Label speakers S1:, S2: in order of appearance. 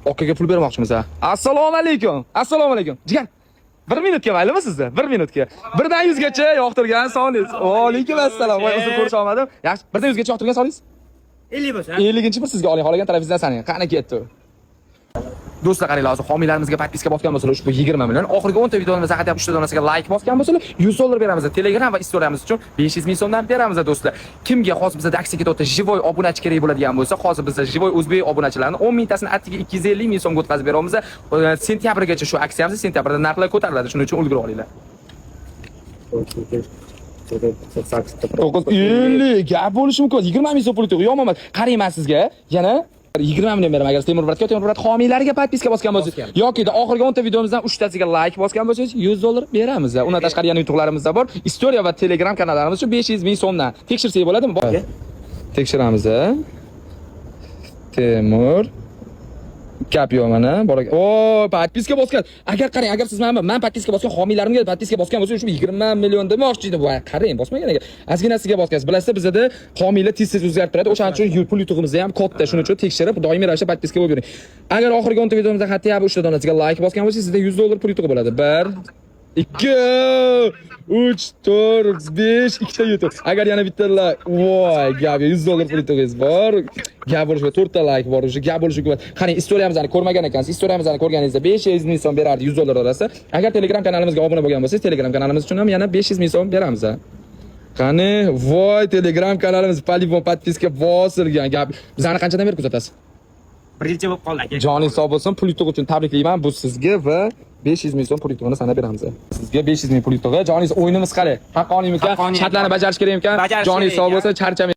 S1: Okaga pul bermoqchimiz, ha. Assalomu alaykum. Assalomu alaykum. Jigar. Bir minutga maylimi sizni? Bir minutga. 1 dan 100 gacha yoqtirgan soningiz. Va alaykum assalom. Voy, uzr, ko'risha olmadim. Yaxshi, 1 dan 100 gacha yoqtirgan soningiz?
S2: 50 bo'lsa.
S1: 50-bir sizga oling, xohlagan tarafingizdan saning. Qani, ketdi. Do'stlar, qaranglar, hozir homiylarimizga подписка bosgan bo'lsalar, ushbu 20 million, oxirgi 10 ta videomizda хотя бы 3 ta donasiga like bosgan bo'lsalar, 100 dollar beramiz. Telegram va istoriyamiz uchun 500 ming so'mdan beramiz, do'stlar. Kimga hozir bizda aksiya ketyapti, живой obunachi kerak bo'ladigan bo'lsa, hozir bizda живой o'zbek obunachilarni 10 mingtasini atigi 250 ming so'mga o'tkazib beramiz. Sentyabrgacha shu aksiyamiz, sentyabrda narxlar ko'tariladi, shuning uchun ulgura olinglar. 950 gap bo'lishi mumkin. 20 ming so'm pul yutug'i yomon emas. Qarang, man sizga yana 20 million beraman agar Temur брат ga, Temur брат homiylariga подписка bosgan bo'lsangiz yoki oxirgi 10 ta videomizdan 3 tasiga like bosgan bo'lsangiz, 100 dollar beramiz. Undan tashqari yana yutuqlarimiz bor. Istoriya va Telegram kanallarimiz uchun 500 ming so'mdan. Tekshirsak bo'ladimi? Tekshiramiz. Temur gap yo'q, mana bor. O, подписка bosgan. Agar qarang, agar siz mana man подписка bosgan homiylarimga подписка bosgan bo'lsa, shu 20 million demoqchi edi. Voy, qarang, bosmagan ekan. Ozgina sizga bosgansiz. Bilasizlar, bizada homiylar tez-tez o'zgarib turadi. O'shaning uchun pul yutug'imiz ham katta. Shuning uchun tekshirib, doimiy ravishda подписка bo'lib yuring. Agar oxirgi 10 ta videomizda хотя бы 3 ta donasiga like bosgan bo'lsangiz, sizda 100 dollar pul yutug'i bo'ladi. 1, 2, 3, 4, 5, ikkita yutuq. Agar yana bitta like, voy, gap, 100 dollar pul yutug'ingiz bor. Gap bo'lishi, to'rtta like bor, o'sha gap bo'lishi mumkin. Qarang, istoriyamizni ko'rmagan ekansiz. Istoriyamizni ko'rganingizda 500 ming so'm berardi 100 dollar orasida. Agar Telegram kanalimizga obuna bo'lgan bo'lsangiz, Telegram kanalimiz uchun ham yana 500 ming so'm beramiz. Qani, voy, Telegram kanalimiz по-любому подписка bosilgan gap. Bizani qanchadan beri kuzatasiz?
S2: Bir yilcha bo'lib qoldi, aka.
S1: Joningiz sog' bo'lsin, pul yutug'i uchun tabriklayman. Bu sizga va 500 ming so'm pul yutug'ini sanab beramiz. Sizga 500 ming pul yutug'i. Joningiz, o'yinimiz qalay? Haqqoniymikan?
S2: Haqqoniy.
S1: Shartlarni bajarish kerakmikan?
S2: Bajarish
S1: Joningiz
S2: kerak
S1: sog'
S2: ekan.
S1: bo'lsin, charchamang.